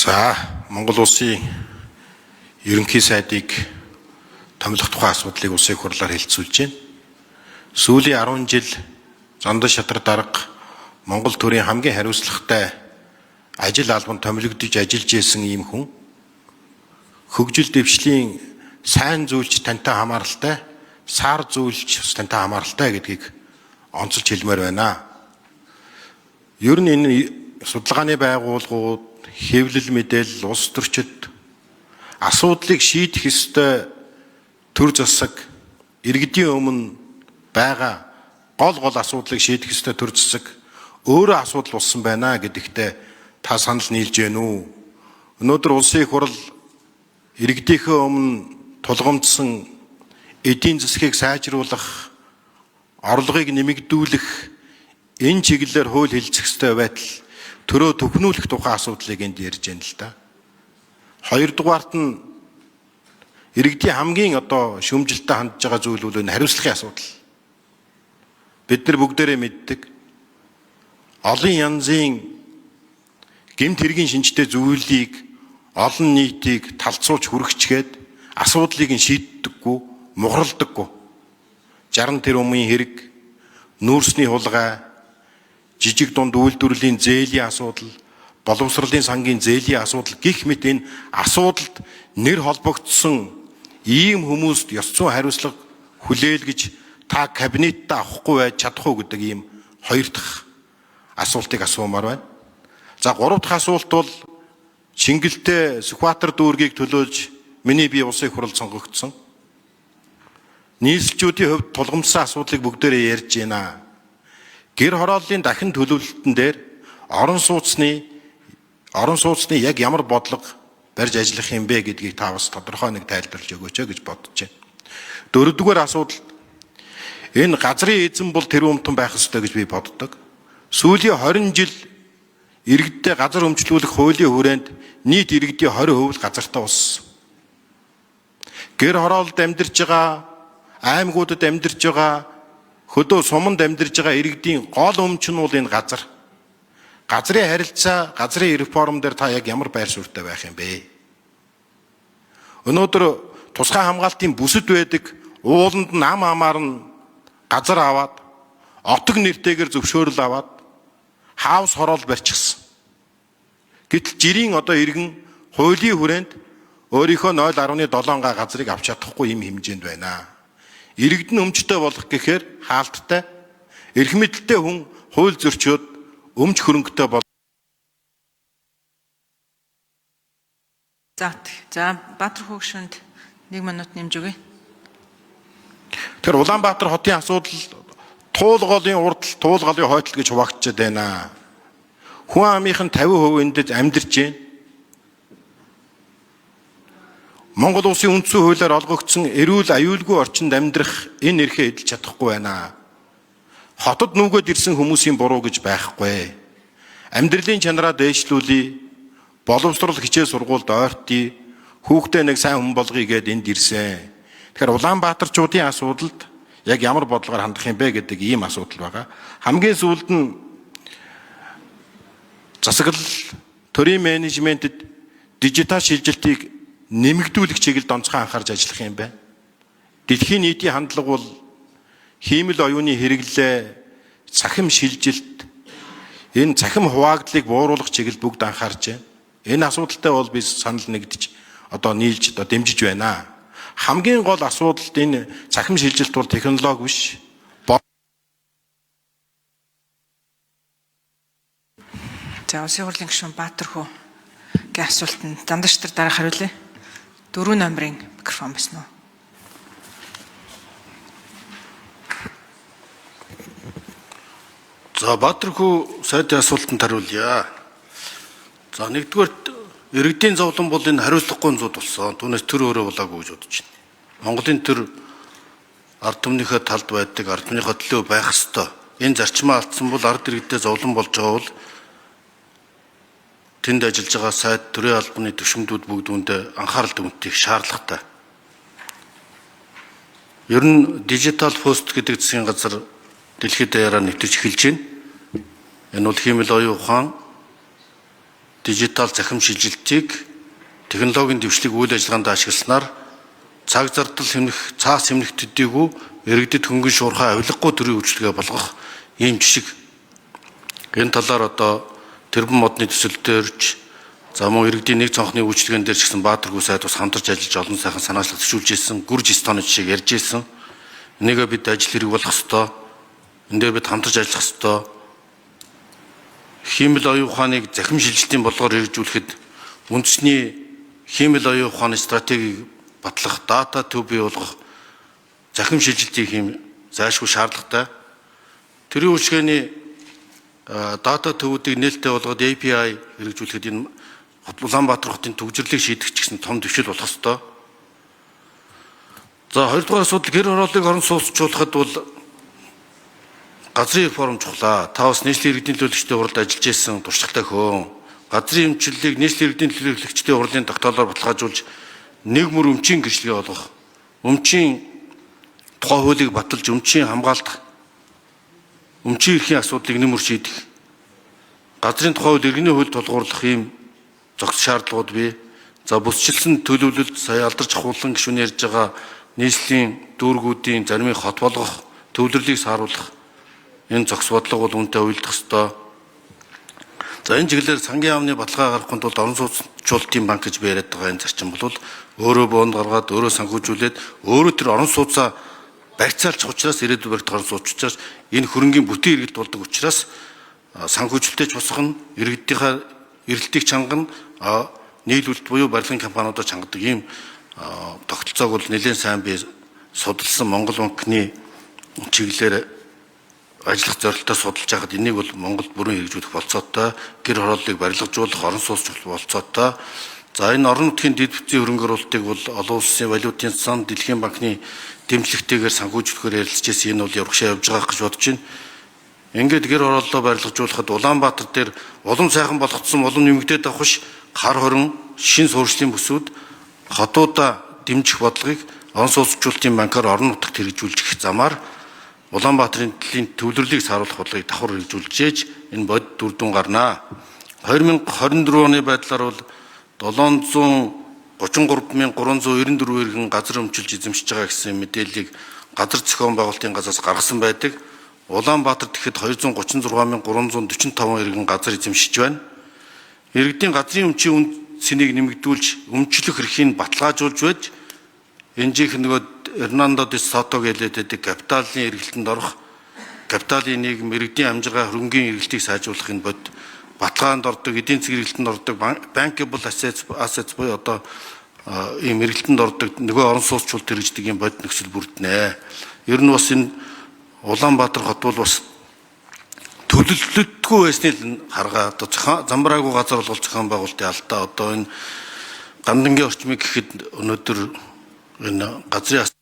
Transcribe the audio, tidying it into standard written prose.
За, Монгол улсын ерөнхий сайдыг томилох тухай асуудлыг улсын их хурлаар хэлэлцүүлж байна. Сүүлийн 10 жил Зандан шатар дарга Монгол төрийн хамгийн хариуцлагатай ажил албанд томилогдож ажиллаж исэн ийм хүн хөгжил дэвшлийн сайн зүйлч тантай хамааралтай, сар зүйлч бас тантай хамааралтай гэдгийг онцолж хэлмээр байна. Ер нь энэ судалгааны байгууллагууд, хэвлэл мэдээлэл, улс төрчид асуудлыг шийдэх ёстой төр засаг, иргэдийн өмнө байгаа гол гол асуудлыг шийдэх ёстой төр засаг өөрөө асуудал болсон байна гэдэгтээ та санал нийлж гэнэ үү? Өнөөдөр улсын их хурал иргэдийнхээ өмнө тулгамдсан эдийн засгийг сайжруулах, орлогыг нэмэгдүүлэх энэ чиглэлээр хууль хэлцэх ёстой байтал төрөө төхнүүлэх тухай асуудлыг энд ярьж байна л да. Хоёрдугаарт нь иргэдийн хамгийн одоо шүүмжилттэй хандж байгаа зүйл бол энэ хариуцлагын асуудал. Бид нар бүгдээрээ мэддэг. Олон янзын гэмт хэргийн шинжтэй зүйлийг олон нийтийг талцуулж хүргэчгээд асуудлыг нь шийддэггүй, мухралдаггүй. 60 тэрбумын хэрэг, нүүрсний хулгай, жижиг дунд үйлдвэрлэлийн зээлийн асуудал, боловсролын сангийн зээлийн асуудал гэх мэт энэ асуудалд нэр холбогдсон ийм хүмүүст ёс зүйн хариуцлага хүлээл гэж та кабинетд авахгүй байж чадах уу гэдэг ийм хоёр дахь асуултыг асуумаар байна. За, гурав дахь асуулт бол Чингэлтэй Сүхбаатар дүүргийг төлөөлж миний бие улсын их хурлд сонгогдсон. Нийслэлчүүдийн хувьд тулгамдсан асуудлыг бүгдээрээ ярьж байна. Гэр хорооллын дахин төлөвлөлтөн дээр орон сууцны яг ямар бодлого барьж ажиллах юм бэ гэдгийг та бас тодорхой нэг тайлбарлаж өгөөч гэж бодож байна. Дөрөвдүгээр асуудал энэ газрын эзэн бол тэрбумтан байх ёстой гэж би боддог. Сүүлийн 20 жил иргэдтэй газар өмчлүүлэх хуулийн хүрээнд нийт иргэдийн 20% л газартай болсон. Гэр хорооллод амьдарч байгаа, аймагуудад амьдарч байгаа, хөдөө суманд амьдарч байгаа иргэдийн гол өмч нь бол энэ газар. Газрын харилцаа, газрын реформ дээр та яг ямар байр суурьтай байх юм бэ? Өнөөдөр тусгай хамгаалтын бүсэд байдаг ууланд нь ам амаар нь газар аваад, отог нэртэйгээр зөвшөөрөл аваад хаус хороол барьчихсан. Гэтэл жирийн одоо иргэн хуулийн хүрээнд өөрийнхөө 0.7 га газрыг авч чадахгүй юм хэмжээнд байна. Иргэд нь өмчтэй болох гэхээр хаалттай, эрх мэдэлтэй хүн хууль зөрчөөд өмч хөрөнгөтэй бол. За, за Баатар хөгшөнд 1 минут нэмж өгье. Тэгэхээр Улаанбаатар хотын асуудал туулголын урдл, туулголын хойтол гэж хуваагдчихад байна. Хүн амынх нь 50% энд амьдарч байна. Монгол улсын үндсэн хуулиар олгогдсон эрүүл аюулгүй орчинд амьдрах энэ эрхээ эдэлж чадахгүй байна. Хотод нүгэд ирсэн хүмүүсийн буруу гэж байхгүй. Амьдралын чанараа дээшлүүлье, боловсрол хичээл сургуульд ойртъё, хүүхдээ нэг сайн хүн болгоё гэд энд ирсэн. Тэгэхээр Улаанбаатарчуудын асуудалд яг ямар бодлогоор хандах юм бэ гэдэг ийм асуудал байгаа. Хамгийн сүүлд нь засаглал төрийн менежментэд дижитал шилжилтийг нэмэгдүүлэх чиглэлд онцгой анхаарч ажиллах юм байна. Дэлхийн нийтийн хандлага бол хиймэл оюуны хэрэглээ, цахим шилжилт, энэ цахим хуваагдлыг бууруулах чиглэлд бүгд анхаарч байна. Энэ асуудалтай бол би санал нэгдэж одоо нийлж одоо дэмжиж байна. Хамгийн гол асуудал энэ цахим шилжилт бол технологи биш. За, улсын хурлын гишүүн Баатар хөөгийн асуултанд Зандан шатар дараа хариулъя. 4 номерын микрофон байсан уу? За, Баатархүү сайдын асуултанд хариулъя. За, нэгдүгээр иргэдийн зовлон бол энэ хариуцлагагүй зуд болсон. Түүнээс төр өөрөө болоогүй гэж бодож байна. Монголын төр ард түмнийхээ талд байдаг, ард түмнийхээ төлөө байх ёстой. Энэ зарчмаа алдсан бол ард иргэдээ зовлон болж байгаа бол тэнд ажиллаж байгаа сайд төрийн албаны төвшмөдүүд бүгд үүндээ анхаарал төвөнтөх шаардлагатай. Ер нь дижитал пост гэдэг засгийн газар дэлхийд даяараа нэвтэрч эхэлж байна. Энэ бол хиймэл оюун ухаан, дижитал захим шилжилтийг технологийн дэвшлиг үйл ажиллагаанд ашигласнаар цаг зардал хэмнэх, цаас хэмнэх төдийгүй иргэдэд хөнгөн шуурхай авилгагүй төрийн үйлчилгээ болгох ийм жишг. Энэ талаар одоо тэрбум модны төсөл дээрч за мөн иргэдийн нэг цонхны үйлчилгээн дээр ч гэсэн Баатархүү сайд бас хамтарч ажиллаж олон сайхан санаачлах төвшүүлж ирсэн, Гүрж Эстоны жишээг ярьж ирсэн. Энийгээ бид ажил хэрэг болох ёстой. Энэ дээр бид хамтарч ажиллах ёстой. Хиймэл оюун ухааныг захим шилжилтийн бодлогоор хэрэгжүүлэхэд үндэсний хиймэл оюун ухааны стратегийг батлах, дата төв бий болгох захим шилжилтийг хийм зайлшгүй шаардлагатай. Төрийн үйлчилгээний дата төвүүдийг нээлттэй болгоод API хэрэгжүүлэхэд энэ Улаанбаатар хотын түгжрэрлийг шийдэх ч гэсэн том дэвшил болох ёстой. За, хоёрдугаар асуудал гэр хорооллыг орон сууцчлуулахад бол газрын реформ чухлаа. Та бас нийслэлийн иргэдийн төлөөлөгчдийн хурлд ажиллаж исэн туршлагатай хөө. Газрын эмчлэлийг нийслэлийн иргэдийн төлөөлөгчдийн хурлын тогтоолоор баталгаажуулж нэг мөр өмчийн гэрчлэгээ олгох, өмчийн тухай хуулийг баталж өмчийн хамгаалалт, өмчийн эрхийн асуудлыг нэг мөр шийдэх, газрын тухай хууль, иргэний хууль тулгуурлах ийм зохис шаардлагууд бий. За, бүсчилсэн төлөвлөлт сая алдарч хуулан гишүүн ярьж байгаа нийслэлийн дүүргүүдийн заримыг хот болгох, төвлөрлийг сааруулах энэ зохис бодлого бол үүнтэй уялдах ёстой. За, энэ чиглэлээр сангийн яамны баталгаа гаргахын тулд орон сууцчлалтын банк гэж би яриад байгаа энэ зарчим бол өөрөө бонд гаргаад, өөрөө санхүүжүүлээд, өөрөө тэр орон сууцаа барьцаалчих учраас, ирээдүйд баригдах орон сууц учраас, энэ хөрөнгийн бүтэн эргэлт болдог учраас санхүүжилттэй ч босгоно, иргэдийнхаа эрэлтийг чангана, нийлүүлэлт буюу барилгын компаниудаа чангадаг ийм тогтолцоог бол нэлээд сайн би судалсан. Монгол банкны чиглэлээр ажиллах зорилтоор судалж байхад энийг бол Монголд бүрэн хэрэгжүүлэх болцоотой, гэр хорооллыг барилгажуулах, орон сууц болцоотой. За, энэ орон нутгийн дэд бүтцийн хөрөнгө оруулалтыг бол олон улсын валютын сан, Дэлхийн банкны дэмжлэгтэйгээр санхүүжүүлэхээр ярилцж байсан. Энэ бол урагшаа явж байгаа гэж бодож байна. Ингээд гэр хорооллоо барилгажуулахад Улаанбаатар дээр улам сайхан болгоцсон, улам нэмэгдээд авах биш, хар хорон шин суурьшлийн бүсүүд хотуудаа дэмжих бодлогыг орон сууцчлалтын банкар орон нутагт хэрэгжүүлж замаар Улаанбаатарын төрлийн төвлөрлийг сааруулах бодлогыг давхар хэрэгжүүлж ээж энэ бодит үр дүн гарнаа. 2024 оны байдлаар бол 733,394 иргэн газар өмчилж эзэмшиж байгаа гэсэн мэдээллийг газар зохион байгуулалтын газраас гаргасан байдаг. Улаанбаатар тэгэхэд 236,345 иргэн газар эзэмшиж байна. Иргэдийн газрын өмчийн үн цэнийг нэмэгдүүлж, өмчлөх эрхийг баталгаажуулж байж энэ жих нөгөө Эрнандо де Сото гэлээд байдаг капиталын эргэлтэнд орох, капиталын нийгэм, иргэдийн амжиргаа, хөрөнгийн эргэлтийг сайжруулах энэ бод баталгаанд ордог, эдийн засгийн эргэлтэнд ордог, bankable assets буюу одоо ийм эргэлтэнд ордог нөгөө орон сууцчлалт хэрэгждэг ийм бод нөхцөл бүрднэ. Ер нь бас энэ Улаанбаатар хот бол бас төлөвлөлтгүй байсны л харгаа одоо замбраагүй газар болгол зохион байгуулалтын алдаа. Одоо энэ Гандангийн орчмыг гэхэд өнөөдөр энэ газрын